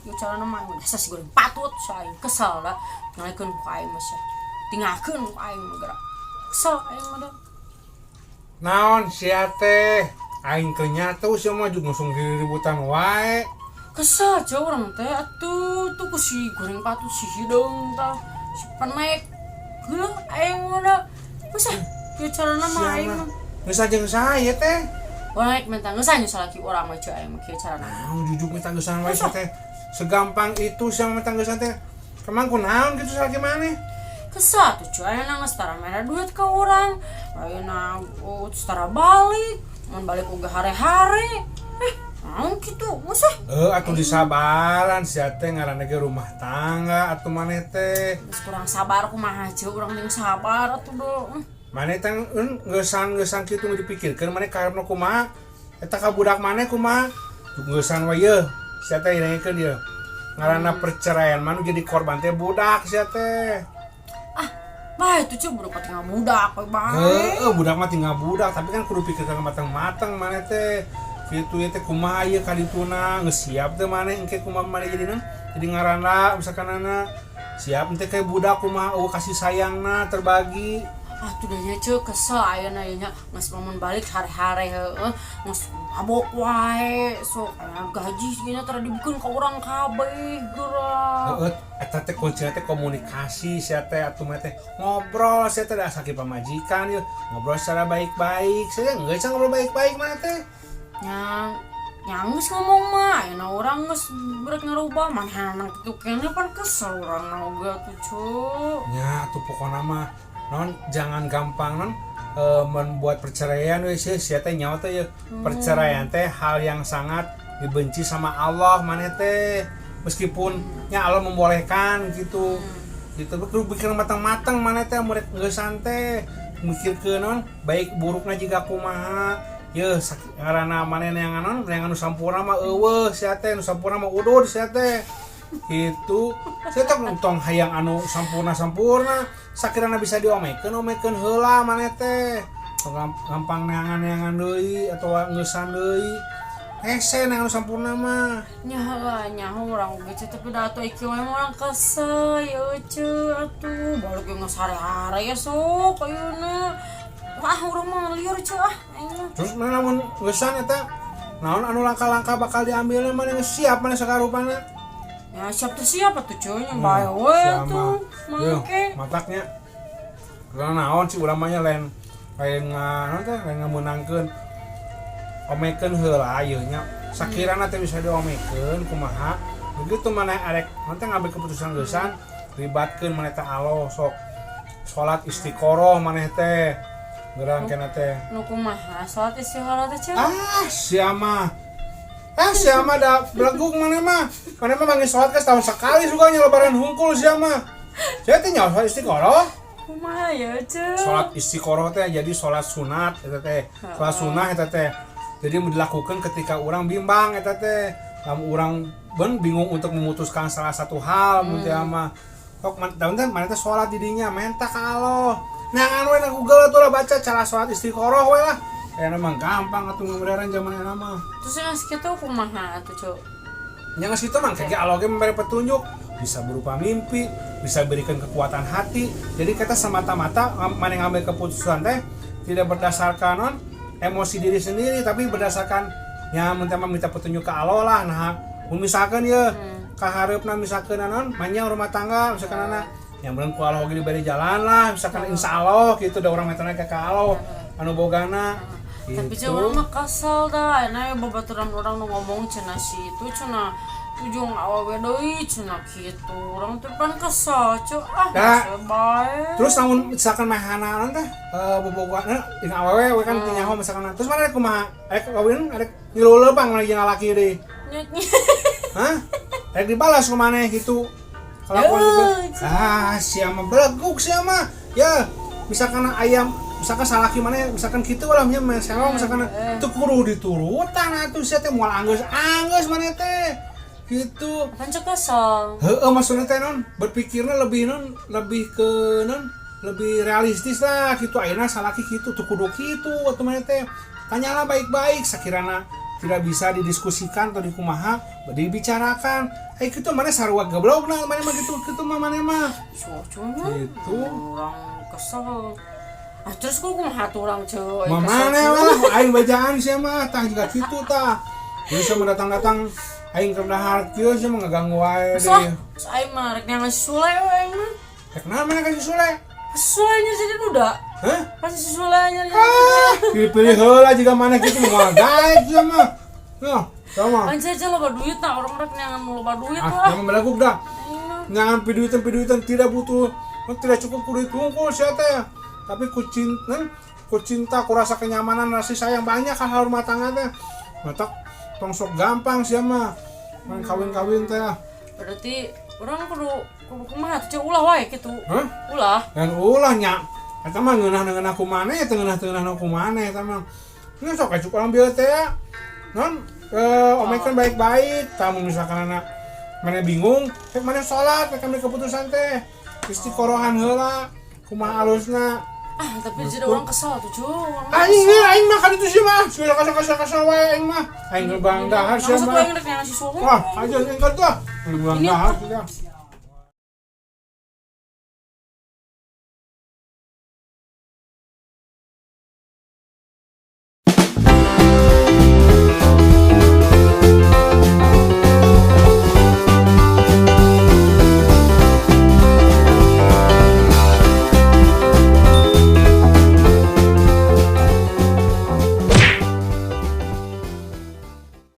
Ieu carana mah aing si goreng patut sa aing kesel da. Ngalekeun ku aing mah sia. Tinggalkeun ku aing mah geura. Kesel aing mah da. Naon sia teh? Aing keur nyatu sia mah juga langsung ributan wae. Kesel aja urang teh atuh tuh ku si goreng patut, si hideung tah. Si penek. Geuleuh aing mah da. Geus ah, ieu carana mah Sia aing mah. mah. Geus jeung saya teh. Urang rek minta ngeusan salaki urang mah ceu aing mah kieu carana. Naon jujuk minta geusan wae sia teh. Segampang itu sia minta geusan teh. Kemang kunaon gitu salaki maneh? Kesel tuh cuy, ayeuna geus tara mere duit ka urang. Ayeuna oh, tara balik. Mun balik oge hare-hare. Eh, naon kitu? Geus ah. Eh, atuh disabaran sia teh, ngaranna ge rumah tangga atuh maneh teh. Geus kurang sabar kumaha ceu urang teh sabar atuh do. Maneh teh ngeusan-ngeusan kitu dipikirkeun maneh karepna kumaha? Eta ka budak maneh kumaha? Ngeusan we yeuh. Sia teh dengekeun ieu. Ngaranna perceraian mah nu jadi korban teh budak sia teh. Bah itu cuy, budak mah tinggal budak we bae. Heeh, budak mah tinggal budak, tapi kan kudu pikirkeun mateng-mateng maneh teh. Kitu ieu teh kumaha ieu kadituna, geus siap teh maneh engke kumaha maneh jadi naon? Jadi ngaranna misalkan anak siap ente kayak budak kumaha eueuh kasih sayangna terbagi. Ah tuh nya ceu, kesel ayeuna ieu nya geus mun balik hare-hare heueuh geus mabok wae, sok aya gaji segini tara dibikeun ka urang kabeh geura. Heeh, eta teh kuncina teh komunikasi sia teh atuh mah teh ngobrol sia teh, da sakit pamajikan ieu ngobrol secara baik-baik. Sia geus ngobrol baik-baik mana teh? Nya nya geus ngomong mah ayeuna urang geus rek ngarubah manehna kitu keneh, pan kesel urang oge atuh cu. Nya atuh pokona mah non jangan gampang non membuat perceraian we sia. Sia teh nyawa teh ye perceraian teh hal yang sangat dibenci sama Allah maneh teh, meskipun nya Allah membolehkan gitu gitu. Kudu pikir matang-matang maneh teh murid ngeusan teh mikir ke non baik burukna jiga kumaha ye. Ngaranna maneh neangan non neangan nu sampurna mah euweuh sia teh, nu sampurna mah udud sia teh gitu. Saya teh tong hayang anu sampurna sampurna, sakirana bisa diomekeun, omekeun heula maneh teh. Tong gampang neangan-neangan deui atau ngeusan deui, hese neangan anu sampurna mah. Nya heula nyaho urang oge ceu, tapi da atuh ieu mah urang kesel ieu ceu atuh balik ge geus hare-hare ya sok ayeuna. Wah, urang mah lieur ceu, ah aing mah. Terus mana lamun ngeusan eta naon anu langkah-langkah bakal diambilna maneh geus siap maneh sakarupana? Ya siap tuh siap atuh cuy, nya bae we tuh mangke. Mataknya karena naon sih urang mah nya lain lain naon teh lain ngameunangkeun, omekeun heula ieu nya sakirana teh bisa diomekeun kumaha. Begitu maneh arek naon teh ngambil keputusan geusan, libatkeun maneh teh Allah, sok salat istiqoroh maneh teh geurang kena teh. Nu kumaha salat istikharah teh ceu? Ah sia mah, ah sia mah da belegug maneh mah. Maneh mah manggil salat ke setahun sekali sukanya lebaran hungkul sia mah. Saya teh nyawa salat istiqoroh. Kumaha ya ceu? Salat istiqoroh teh jadi salat sunat eta teh, salat sunnah eta teh. Jadi dilakukan ketika orang bimbang eta teh, lamun orang ben bingung untuk memutuskan salah satu hal mun teh mah sok man teh maneh teh salat didinya menta ka Allah. Nah, anu we na Google atuh lah, baca cara salat istiqoroh we lah. Kayaknya mah gampang atuh ngabereran zaman enak mah. Terus yang kitu kumaha atuh ceu? Yang situ mah kayak Allah ge memberi petunjuk, bisa berupa mimpi, bisa berikan kekuatan hati. Jadi kita semata-mata mana ngambil keputusan teh tidak berdasarkan non emosi diri sendiri, tapi berdasarkan ya minta minta petunjuk ke Allah lah. Nah, mun misalkan ya kahareupna misalkan non manjang rumah tangga misalkan anak yang belum ku Allah oge diberi jalan lah misalkan, insya Allah gitu, da urang minta ke Allah anu bogana. Tapi gitu. ceu, urang mah kesel dah, enak ya babaturan urang nu ngomong cenah si itu cenah ujung awewe deui cenah kitu. Urang teh pan kesel ceu, ah Dah. geus bae. Terus lamun misalkan mahana teh bobogohan jeung awewe we kan teu nyaho misalkan, terus mana kumaha arek kawin, arek ngilu leumpang mana jeung lalaki deui? Nya. Hah, arek dibalas ku maneh gitu kelakuan gitu? Eh, Ah sia mah belegug sia mah ya. Misalkan ayam misalkan salaki mana misalkan gitu lah nya serong misalkan teu kudu diturutan atuh sia teh, moal anggeus anggeus maneh teh gitu. Pan ceu kesel. Heeh, maksudnya teh non berpikirnya lebih non lebih ke non lebih realistis lah gitu. Ayeuna salaki gitu tuh kudu kitu atuh maneh teh, tanyalah baik-baik sakirana. Tidak bisa didiskusikan atau dikumaha, dibicarakan. Eh, kitu maneh sarua goblokna maneh mah, gitu kitu mah maneh mah. Cucu mah. Gitu. Urang kesel. Ah, terus ku kumaha tuh urang, Ceu? Mah maneh lah, aing bejaan sia mah tah juga kitu tah. Jadi sia mah datang-datang aing keur dahar kieu, sia mah ngaganggu wae Terus lah, deh. terus aing mah rek neangan si Sule we aing mah. Rek naon maneh ka si Sule? Si Sule nya jadi duda. Hah? Pasti si Sule nya jadi duda. Ah, pilih-pilih heula jiga maneh kitu mah gaek sia mah. Nah, sama. Anjir aja loba duit nah, urang rek neangan loba duit Ah, lah. jangan belaguk dah. Aing mah. Jangan piduitan piduitan, tidak butuh, tidak cukup ku duit hungkul sia teh. Tapi ku cinta, ku rasa kenyamanan, rasa sayang, banyak hal rumah tangga teh. Matak tong sok gampang sia mah. Main kawin-kawin teh. Berarti urang kudu kudu kumaha tuh, Ceu? Ulah wae kitu. Hah? Ulah. Dan ulah nya. Eta mah ngeunah-ngeunah ku maneh, teu ngeunah-ngeunah ku maneh eta mah. Ini sok aya urang bieu teh ya. Non, omekeun baik-baik, tamu misalkan anak maneh bingung, rek maneh salat, rek ambil keputusan teh. Istikhorohan heula, kumaha alusna. Ah, tapi jadi urang kesel tuh, Cu. Urang Aing kesel. ge aing mah kan itu sih mah, sudah kasar kasar kasar wae aing mah. Aing geus bang dahar Nah, sia masa tuh mah. aing rek neangan si Sule. Wah, aja aing kan tuh. Geus bang Ini dahar apa? sia.